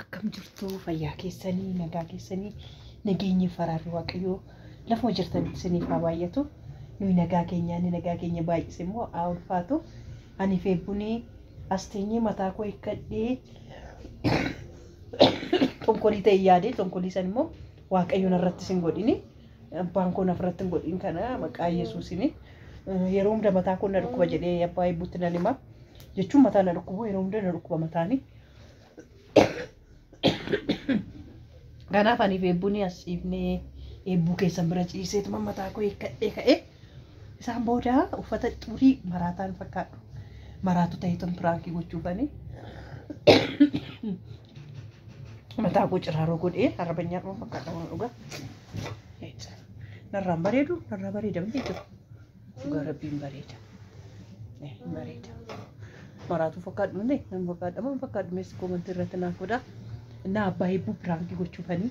Akkam jirtu fayyaa keessanii nagaa keessanii nageenyi faraarri waaqayyoo lafuma jirtanitti isiniif haa baay'atu. Nuyi nagaa keenyaa inni nagaa keenya baay'ise immoo haa ulfaatu. Ani fi eebbuun as teenyee mataa koo hiikkadhee tonkolii ta'e yaade tonkolii san immoo waaqayyo narratti sin godhini. Abbaan koo nafarratti hin godhin kana maqaa Yesuusiini. Yeroo hunda mataa koo na dhukkuba jedhee abbaa eebbuutti nan hima. Jechuun mataa na dhukkubu yeroo hunda na dhukkuba mataani. Kanaaf ani fi eebbuun as ciifnee eebbuu keessan bira ciiseetuma mataa koo hiikkadhee ka'ee isaan booda uffata xurii maraataan fakkaadhu. Maraatu ta'eetan piraankii gochuufani. Mataa koo ciraaroo godhee arrabanyaa dhuma fakkaadha waan dhugaa. Narraan bareedu narraa bareeda miti jechuudha. Dhugaa rabbiin bareeda. Bareeda. Maraatu fakkaadhu malee nan fakkaadha moo fakkaadhu meessi koomantii irratti naaf godhaa. Innaa abbaa hebbuu piraankii gochuufanii.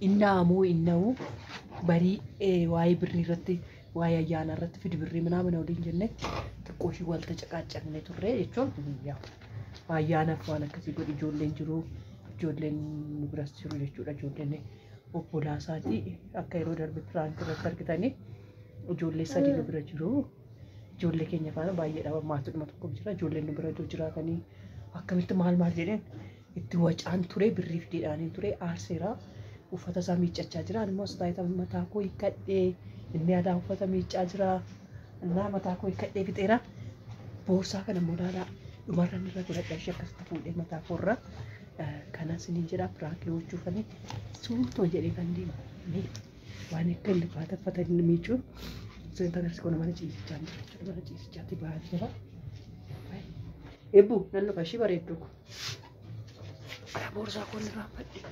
Innaa moo inna'uu barii waa'ee birrii irratti waa'ee ayyaana irratti fidi birrii ምናምን waliin jenne xiqqoo ishii walta caqaacaqne turre jechuun ayyaanaaf waan akkasii godhi ijoolleen jiru ijoolleen nu biras jiru jechuudha ijoolleen obbolaa isaatii akka yeroo darbe piraankii irratti argitanii ijoollee sadii nu bira jiru. Ijoollee keenya faana baay'eedha maatiidhuma tokko jira ijoolleen nu bira iddoo jiraatanii akkamitti maal maal jedheen itti wacaan ture birrii fideedhaaniin ture aarseera uffata isaa miiccachaa jira ani immoo as taa'ee mataa koo hiikkadhee inni aadaa uffata miiccaa jira innaa mataa koo hiikkadhee fixeera boorsaa kana immoo ilaalaa dhumarra irra godhadha ishee akkasitti fuudhee mataa koo irra kanas ni jedha piraankii gochuufanii suutuma jedhee kan deemu waan akka inni uffata uffata inni miiccu Senta agarsiis mana ciisichaa jira jechuudha. Mana ciisichaatti ba'aa jira. Eebbu nan dhufa ishii bareeddu ko. Boorsaa koo irraa fadhe.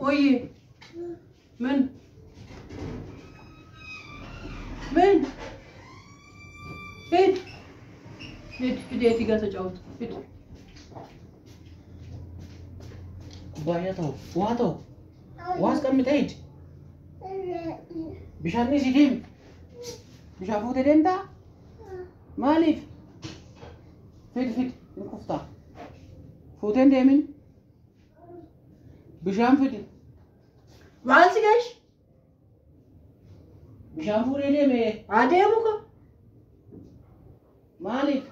Oye, ምን ምን ሂድ ሂድ ሂድ የቲ ጋር ተጫወት ሂድ። ኩባያ ተው፣ ውሃ ተው፣ ውሃ አስቀምጠህ ሂድ። Bishaan si deemi. Bishaan fuutee deemtaa? Maaliif? Fid fid hin kuftaa. Fuutee hin deemin. Bishaan fidi. Maal si gash? Bishaan fuudhee deeme. Adeemu ka Maaliif?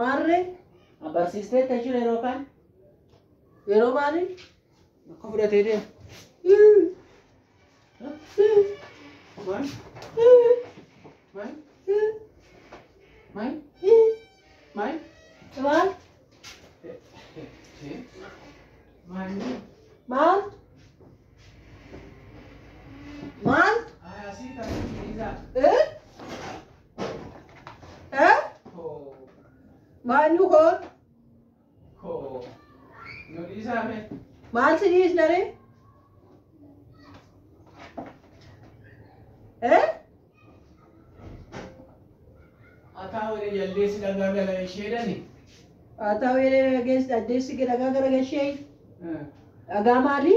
Maarree Barsiisteetta jechuudha yeroo kaan. yeroo maali? Akka fudhatee deema. Maal? Maal? Maal? Maal? Maal? Maal? Maal? Maal? Asii ta'a. Eh? Eh? Maal nu koon? Koo. Nu dhiisaa mee? Maal si dhiisna ree? Eh? Ataa wayii jaldeessi dhagaa gala isheedhani. Haa ta'u jaldeessi dhagaa gara gashee. Dhagaa maali?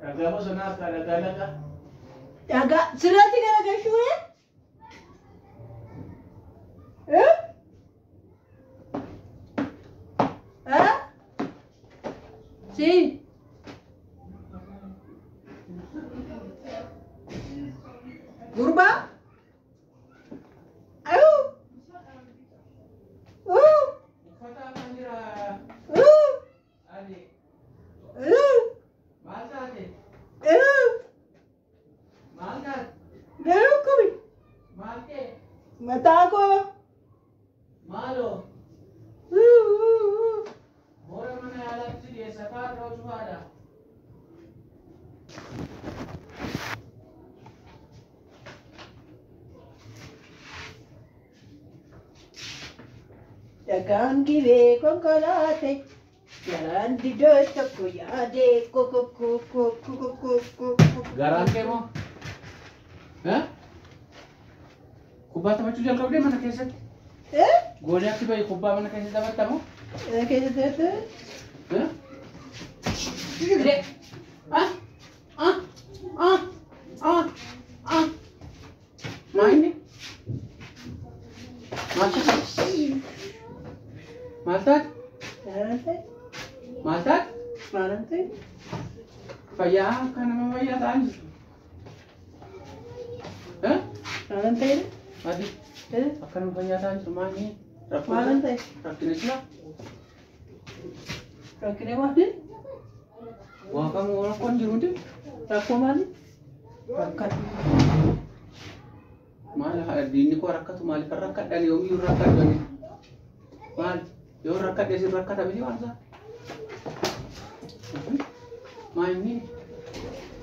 Dhagaa bosonaa akka dhagaa laga. Dhagaa sirratti gara gashuu? Eh? Eh? Si. Gurbaa? Ayuu! Uu! Uffata afaan jira. Uu! Ani Uu! maal taate? Uu! Maal taate? Garuu kumi? Maal ta'e? Mataa koo. Maaloo? Uu! Uu! Uu! Boora mana yaalaatti si dhiyeessa kaarra cufaadha. Dhagaan gibee konkolaate garaan didoo tokko yaadee kokokokokokokokoko. Garaan kee moo? Kubbaa taphachuu jalqabdee mana keessatti? Eh? Goodaatti bahi kubbaa mana keessatti taphatta moo? Keessatti. Ah! Ah! Ah! Ah! Ah! Maa inni? Maal taate? Maal taate? Maalan ta'e? Maal taate? Maalan ta'e? Fayyaa akka nama fayyaa ta'an jirtu. Maalan ta'e? Adi akka nama fayyaa ta'an jirtu maa inni? Maalan ta'e? Rakkina jira? Rakkina maali? Waa kamuu rakkoon jiru hundi? Rakkoo maali? Rakkata. Maal diinni koo rakkatu maaliif rakkadhan yoomiyyuu rakkadhani? Maal yoo rakkadhe sin rakkata miti waan isaa? Maa inni?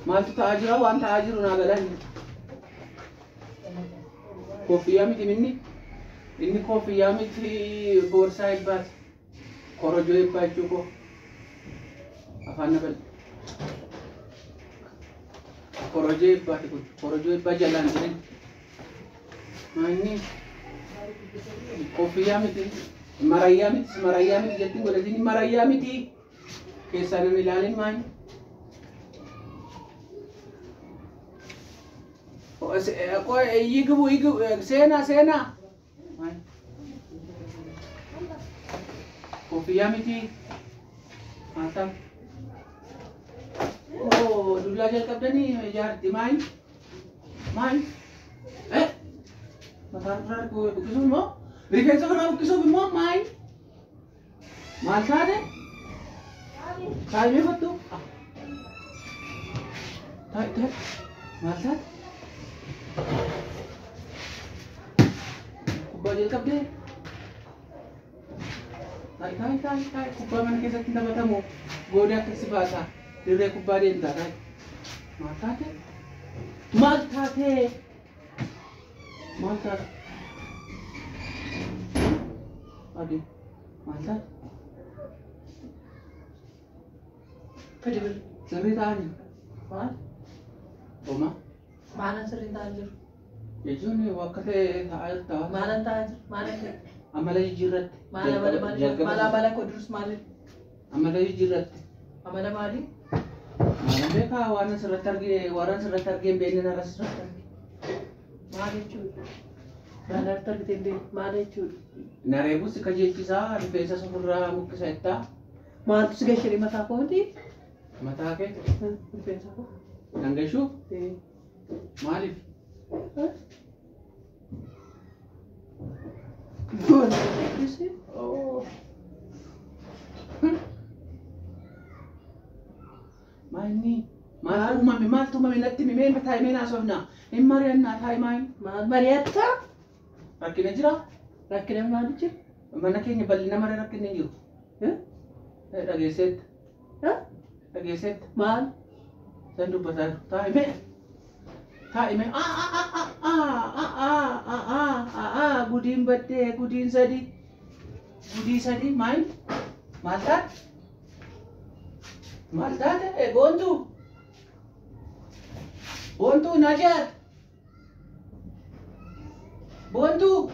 Maaltu ta'aa jira waan ta'aa jiru naa galan. Koffiyyaa miti minni? Inni koffiyyaa miti boorsaa eebbaati. Korojoo eebbaa jechuu koo. Afaan na bal'a. Korojoo eebbaati kun. Korojoo eebbaa jalaan jiran. Maa inni? Koffiyyaa miti. Marayyaa miti. Marayyaa miti jettiin godhatiin marayyaa miti. Keessaa nan ilaalin maa inni? ይግቡ ይግቡ ሴና ሴና ኮፍያ miti maal oo dullaa jalqabdanii jaarti maal maal mataa ofirraa buqqisuuf immoo rifeensa ofirraa buqqisuuf immoo maal maal taate taa'imee fattu taa'i taa'i maal taate kubbaa jalqabdee taa'i taa'i taa'i taa'i kubbaa mana keessatti hin taphatamu goodaa akkasi baasa dirree kubbaa deemtaa taa'i maal taate maal taate maal taate adi maal taate Fidi birri. Sirrii ta'anii Maal? homaa Maalan sirriin ta'aa jiru? Jechuun akka ta'e ta'aa jirta. Maalan ta'aa jiru? Maalan ta'e? Amala jijjiirratte. Maal amala maali? Maal amala koo durus maali? Amala jijjiirratte. Amala maali? Maalan beekaa waan asirratti argee waan asirratti argee hin beekne narra asirratti argee. Maal jechuudha? Maal argitee hin beekne? Maal jechuudha? Na reebus kajeelchisaa rifeensa ofirraa muqqisa jettaa. Maaltu si gashee mataa koo miti? Mataa kee Rifeensa koo. nan gashuu maaliif? Maalni maaltu uumame maaltu uumame natti himi mee taa'imee naasofna hin mari'annaa taa'imaa Maal mari'atta? Rakkina jira? Rakkina maali jira? Mana keenya bal'ina malee rakkinni hin jiru. Dhageesseetta. Dhageesseetta. Maal? San dubbataa jiru. Taa'imee. Taa'imee. Gudiin baddee gudiin sadii. Gudii sadii maal? Maal taate? Maal taate? Boontuu. Boontuu Najaat. Boontuu!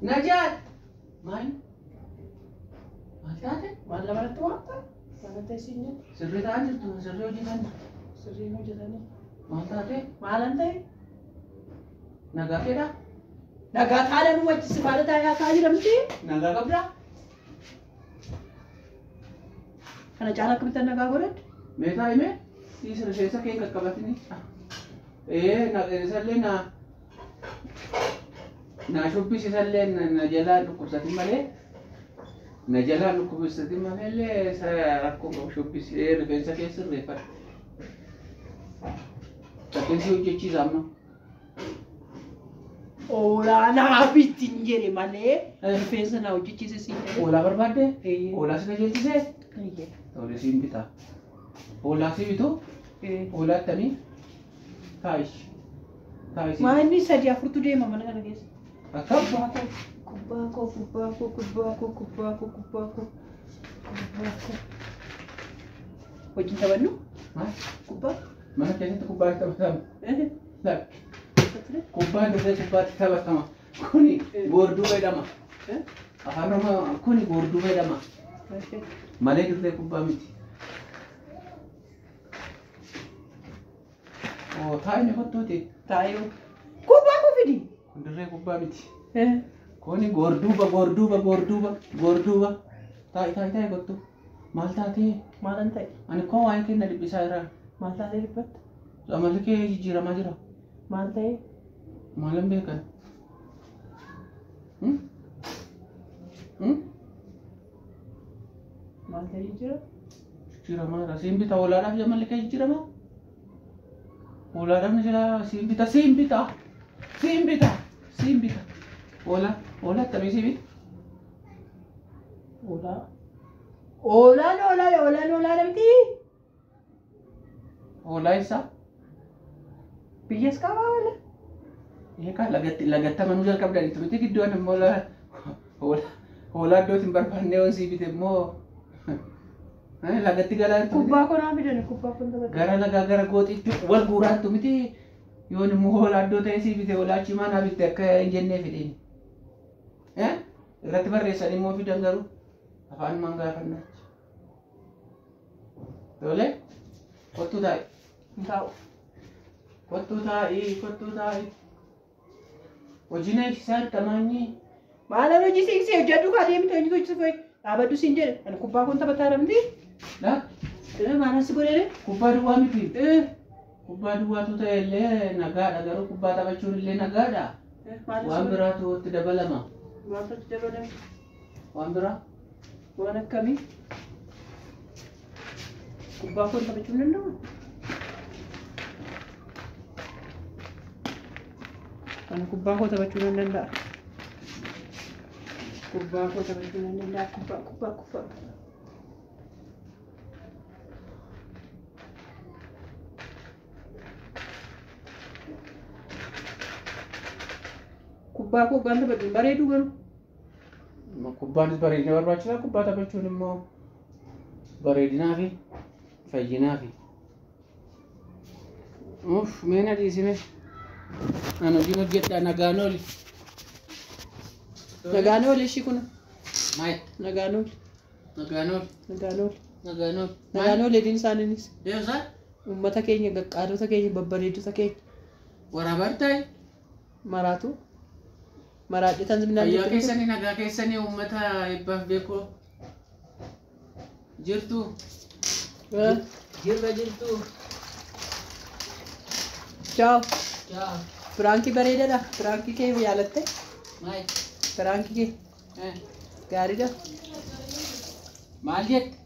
Najaat! Maal? Maal taate? Maal lamarratti waamta? Maal ta'e siin jedhe? Sirrii ta'an jirtu, sirrii hojjetan. Sirriin hojjetanii. Maal taate? Maalan ta'e? Nagaa fedhaa? Nagaa taala nu wajji si faana taa'ee haasaa jira miti? Nagaa qabdaa? Kana caalaa akkamittan nagaa godhadhe? Mee taa'i mee? Dhiisi rifeensa kee hin qaqqabatini. Ee, isallee na shubbisi isallee na jalaa dhukkubsatin malee na jalaa dhukkubsatin malee illee isa rakkoo qabu shubbisi rifeensa kee sirreeffadhu. Rifeensi hojjechiisa amma. Hoolaa naa bitti hin jedhe malee rifeensa naa hojjechiise siin jedhe. Hoolaa barbaadde? Eeyyee. Hoolaa si qajeelchisee? Eeyyee. Tole siin bitaa. Hoolaa si bitu? Hoolaa akkamii? Taa'ish. Taa'ish. Maa inni sadii afurtu deema mana kana keessa. Akkam? Kubbaa koo, kubbaa koo, kubbaa koo, kubbaa koo, kubbaa koo, kubbaa koo. Wajjin taphannu? Maal? Kubbaa? Mana keessatti kubbaa itti taphatama. Lakki. Kubbaan dirree kubbaatti taphatama. Kuni goorduu jedhama. Afaan Oromoo kuni goorduu jedhama. Malee dirree kubbaa miti. Oo taa'ime kottuuti. Taa'ee. Kubbaa koo fidi. Kun dirree kubbaa miti. Kuni goorduuba goorduuba goorduuba goorduuba. Taa'i taa'i taa'i kottu. Maal taatee? Maalan ta'e? Ani koo waa'ee kenna dhiphisaa jira. Maal taatee dhiphatta? Amalli kee jijjiiramaa jira. Maal ta'e? Maalan beekan? Hmm? Hmm? Maal ta'ee jira? Jijjiiramaa jira. Siin bita hoolaadhaaf amalli kee jijjiiramaa? Hoolaadhaaf ni jira. Siin bita siin bita. Siin bita. Siin bita. Hoolaa hoolaa akkamii sii bita? Hoolaa. Hoolaan hoolaan hoolaan hoolaan miti. Hoolaa isaa? Biyyas qabaa wala. Eegaa lagatti lagatti amanuu jalqabdaniitu miti gidduun immoo hoolaa iddootti hin barbaanne yoo sii bite immoo lagatti galaa jirtu miti. Kubbaa koo naa fidan kubbaa koo taphadha. Gara lagaa gara gooxiitti wal guuraattu miti yoon immoo hoolaa iddoo ta'e sii bite hoolaa achi manaa bitte akka hin jennee fideen. Irratti barreessanii immoo fidan garuu afaan maan gaafannaachi. Tole kottuu taa'i. Hin taa'u. Kottuu taa'i kottuu taa'i. Hojii na ibsisaa ittamaanyii. Maalan hojii siiqsee hojjedhu kaa deemte hojii hojii fa'i. Dhaabadhu siin jedhe ani kubbaa koon taphataa miti. Laa Maalan si godhee? Kubbaa duwwaa miti. Kubbaa duwwaatu ta'e illee nagaadha garuu kubbaa taphachuun illee nagaadha. Waan biraatu itti dabalama. Maaltu itti dabalame? Waan biraa? Waan akkamii? Kubbaa koon taphachuu hin danda'u? Ani kubbaa koo taphachuu nan danda'a. Kubbaa koo taphachuu nan danda'a. Kubbaa kubbaa kubbaa. Kubbaa koo gaan taphadhu hin bareedu garuu. Kubbaanis bareedina barbaachisaa kubbaa taphachuun immoo bareedinaa fi fayyinaa fi. Uff mee na dhiisime. Ani hojii hojjedha nagaan ooli. Nagaan ooli ishii kuna. Maal? Nagaan ooli. Nagaan ooli. Nagaan ooli. Nagaan ooli. Nagaan ooli ediin isaaniinis. Deemsaa? Uummata keenya qaqqaalota keenya babbareedota keenya Waraabaa ta'e. maraatu. Maraadhitan minaan Fayyaa keessanii nagaa keessanii uummata eebbaaf beekoo. Jirtu. Jirra jirtu. Ciao. Ciao. Piraankii bareedaadha. Piraankii kee yaalatte? Maal? Piraankii kee gaariidha. Maal jette?